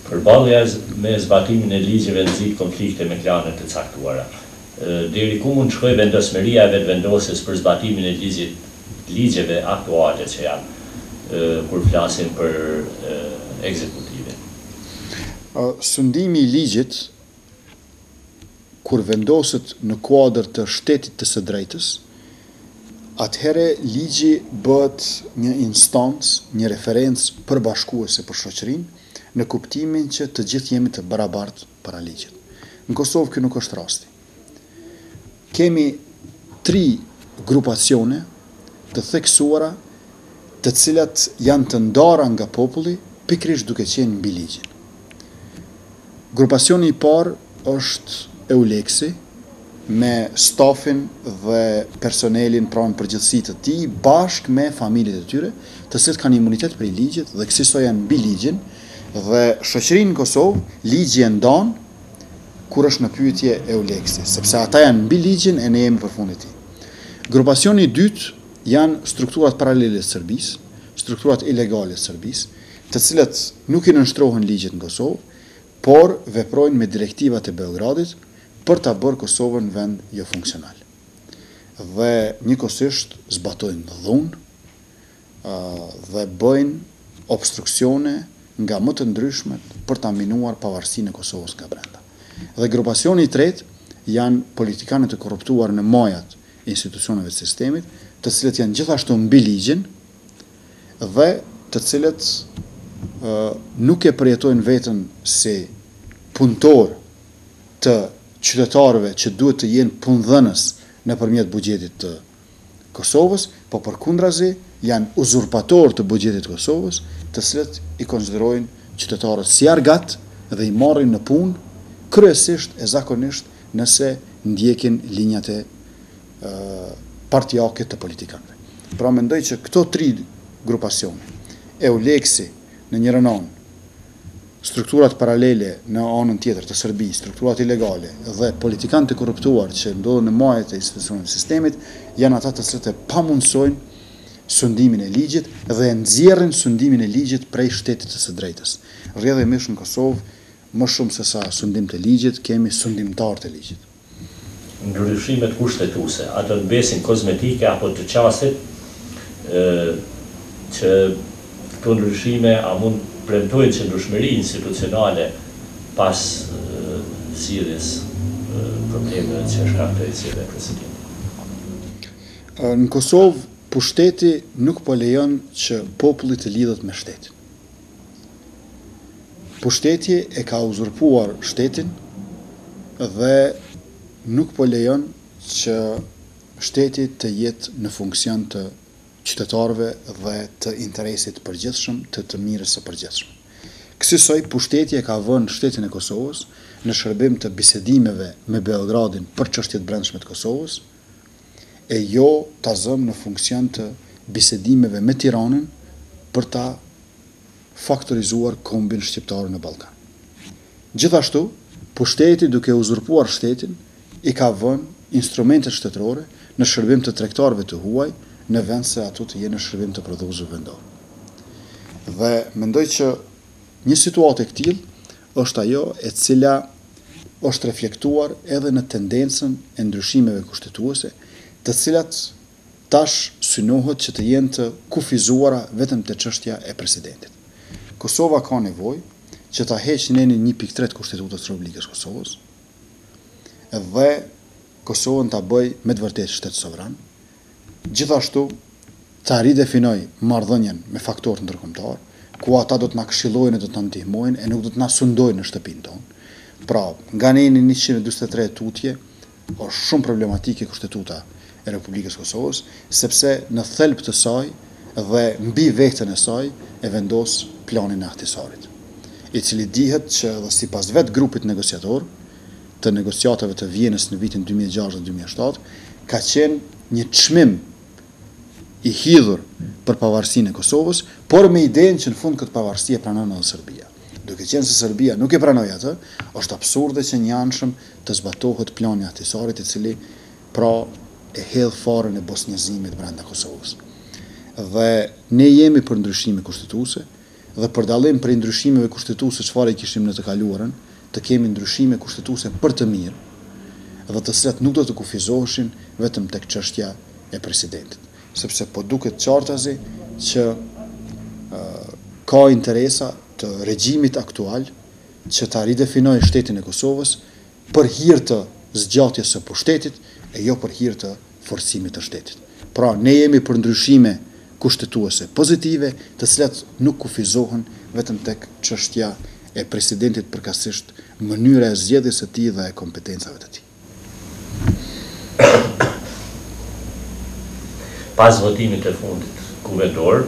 Përballja me zbatimin e ligjeve nxit konflikte me klane të caktuara. Deri ku mund të shkojë vendosmëria e Vetëvendosjes për zbatimin e ligjit, ligjeve aktuale që janë, kur flasim për ekzekutivin? Sundimi i ligjit kur vendoset në kuadër të shtetit të së drejtës, atëherë ligji bëhet një instancë, një referencë përbashkuese për shoqërinë, në kuptimin që të gjithë jemi të barabartë para ligjit. Në Kosovë ky nuk është rasti. Kemi tri grupacione të theksuara të cilat janë të ndara nga populli pikërisht duke qenë mbi ligjin. Grupacioni i parë është EULEX-i me stafin dhe personelin pra në përgjithësi të tij bashkë me familjet e tyre, të cilët kanë imunitet prej ligjit dhe kësisoj janë mbi ligjin dhe shoqërinë në Kosovë ligji e ndan kur është në pyetje EULEX-i, sepse ata janë mbi ligjin e ne jemi përfundit tij. Grupacioni i dytë janë strukturat paralele të Serbisë, strukturat ilegale të Serbisë, të cilat nuk i nënshtrohen ligjit në Kosovë, por veprojnë me direktivat e Beogradit për ta bërë Kosovën vend jofunksional. Dhe njëkohësisht zbatojnë dhunë dhe bëjnë obstruksione nga më të ndryshmet për ta minuar pavarësinë e Kosovës nga brenda. Dhe grupacioni i tretë janë politikanët e korruptuar në majat e institucioneve të sistemit, të cilët janë gjithashtu mbi ligjin, dhe të cilët nuk e përjetojnë veten si punëtorë të qytetarëve që duhet të jenë punëdhënës nëpërmjet buxhetit të Kosovës, po përkundrazi janë uzurpatorë të buxhetit të Kosovës, të cilët i konsiderojnë qytetarët si argat dhe i marrin në punë kryesisht e zakonisht nëse ndjekin linjat e partiake të politikanëve. Pra mendoj që këto tri grupacione, EULEX-i në njërën anë, strukturat paralele në anën tjetër të Serbisë, strukturat ilegale dhe politikanët e korruptuar që ndodhen në majet e institucioneve të sistemit, janë ata të cilët e pamundësojnë sundimin e ligjit dhe e nxjerrin sundimin e ligjit prej shtetit të së drejtës. Rrjedhimisht në Kosovë, më shumë se sa sundim të ligjit, kemi sundimtarë të ligjit. Ndryshimet kushtetuese, a do të mbesin kozmetike apo të çastit, që këto ndryshime a mund të premtojnë qëndrueshmëri institucionale pas zgjidhjes problemeve që shkaktoi zgjedhja e presidentit? Në Kosovë pushteti nuk po lejon që populli të lidhet me shtetin. Pushteti e ka uzurpuar shtetin dhe nuk po lejon që shteti të jetë në funksion të qytetarëve dhe të interesit të përgjithshëm, të të mirës së përgjithshme. Kësisoj, pushteti e ka vënë shtetin e Kosovës në shërbim të bisedimeve me Beogradin për çështje të brendshme të Kosovës, e jo ta zëmë në funksion të bisedimeve me Tiranën për ta faktorizuar kombin shqiptar në Ballkan. Gjithashtu, pushteti duke uzurpuar shtetin, i ka vënë instrumentet shtetërore në shërbim të tregtarëve të huaj, në vend se ato të jenë në shërbim të prodhuesve vendorë. Dhe mendoj që një situatë e këtillë është ajo e cila është reflektuar edhe në tendencën e ndryshimeve kushtetuese, të cilat tash synohet që të jenë të kufizuara vetëm te çështja e presidentit. Kosova ka nevojë që ta heqë nenin 1.3 të Kushtetutës së Republikës së Kosovës dhe Kosovën ta bëjë me të vërtetë shtet sovran, gjithashtu ta ridefinojë marrëdhënien me faktorët ndërkombëtarë, ku ata do të na këshillojnë e do të na ndihmojnë e nuk do të na sundojnë në shtëpinë tonë. Pra, nga neni 143 e tutje, është shumë problematike Kushtetuta e Republikës së Kosovës, sepse në thelb të saj dhe mbi veten e saj e vendos planin e Ahtisarit, i cili dihet që edhe sipas vetë grupit negociator të negociatave të Vjenës në vitin 2006 dhe 2007, ka qenë një çmim i hidhur për pavarësinë e Kosovës, por me idenë që në fund këtë pavarësi e pranon edhe Serbia. Duke qenë se Serbia nuk e pranoi atë, është absurde që njëanshëm të zbatohet plani i Ahtisarit, i cili Pra, e hedh farën e bosnjëzimit brenda Kosovës. Dhe ne jemi për ndryshime kushtetuese dhe për dallim prej ndryshimeve kushtetuese çfarë i kishim në të kaluarën, të kemi ndryshime kushtetuese për të mirë dhe të cilat nuk do të kufizoheshin vetëm tek çështja e presidentit. Sepse po duket qartazi që ka interesa të regjimit aktual që ta ridefinojë shtetin e Kosovës për hir të zgjatjes së pushtetit e jo për hir të forcimit të shtetit. Pra, ne jemi për ndryshime kushtetuese pozitive, të cilat nuk kufizohen vetëm tek çështja e presidentit përkatësisht mënyra e zgjedhjes së tij dhe e kompetencave të tij. Pas votimit të fundit kuvendor,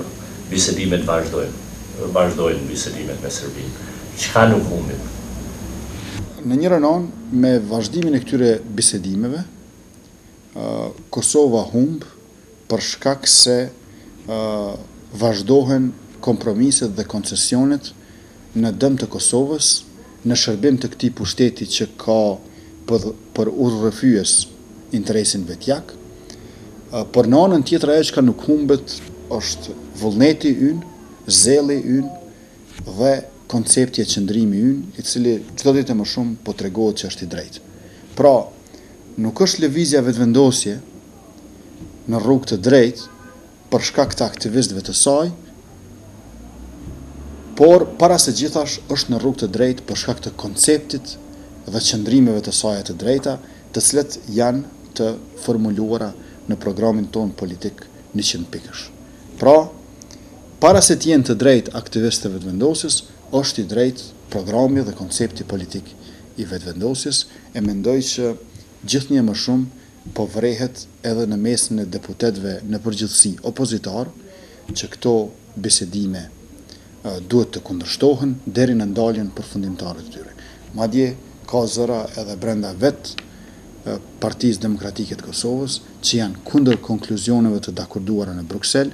bisedimet vazhdojnë. Vazhdojnë bisedimet me Serbinë. Çka nuk humbim? Në njërën anë, me vazhdimin e këtyre bisedimeve, Kosova humb për shkak se vazhdohen kompromiset dhe koncesionet në dëm të Kosovës, në shërbim të këtij pushteti që ka për për udhërrëfyes interesin vetjak, por në anën tjetër ajo çka nuk humbet është vullneti ynë, zelli ynë dhe koncepti e qëndrimi ynë, i cili çdo ditë e më shumë po tregohet që është i drejtë. Pra, nuk është lëvizja Vetëvendosje në rrugë të drejtë për shkak të aktivistëve të saj, por para së gjithash është në rrugë të drejtë për shkak të konceptit dhe qëndrimeve të saja të drejta, të cilat janë të formuluara në programin tonë politik 100 pikësh. Pra, para se të jenë të drejtë aktivistët e Vetëvendosjes, është i drejtë programi dhe koncepti politik i Vetëvendosjes, e mendoj që gjithnjë më shumë po vërehet edhe në mesin e deputetëve në përgjithësi opozitarë që këto bisedime duhet të kundërshtohen deri në ndaljen përfundimtare të tyre. Madje ka zëra edhe brenda vetë Partisë Demokratike të Kosovës që janë kundër konkluzioneve të dakorduara në Bruksel,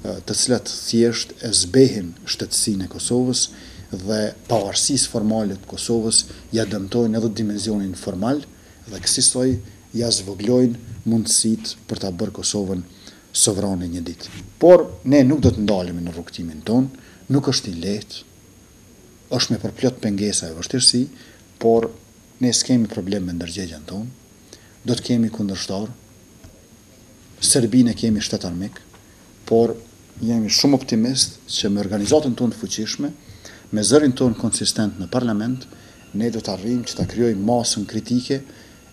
të cilat thjesht e zbehin shtetësinë e Kosovës dhe pavarësisë formale të Kosovës ia dëmtojnë edhe dimensionin formal dhe kësisoj ia zvogëlojnë mundësitë për ta bërë Kosovën sovrane një ditë. Por, ne nuk do të ndalemi në rrugëtimin tonë, nuk është i lehtë, është me përplot pengesa e vështirësi, por ne s'kemi problem me ndërgjegjen tonë, do të kemi kundërshtarë, Serbinë e kemi shtet armik, por jemi shumë optimist që me organizatën tonë të fuqishme, me zërin tonë konsistent në parlament, ne do të arrijmë që ta krijojmë masën kritike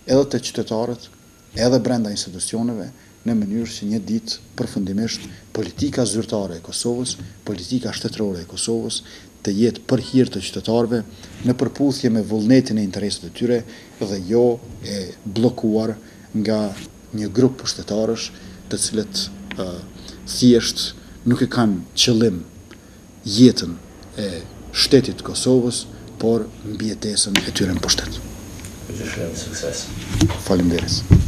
edhe te qytetarët, edhe brenda institucioneve, në mënyrë që një ditë përfundimisht politika zyrtare e Kosovës, politika shtetërore e Kosovës të jetë për hir të qytetarëve, në përputhje me vullnetin e interesat e tyre dhe jo e bllokuar nga një grup pushtetarësh të cilët thjesht nuk e kanë qëllim jetën e shtetit të Kosovës, por mbijetesën e tyre në pushtet. Ju dëshirojmë sukses. Faleminderit.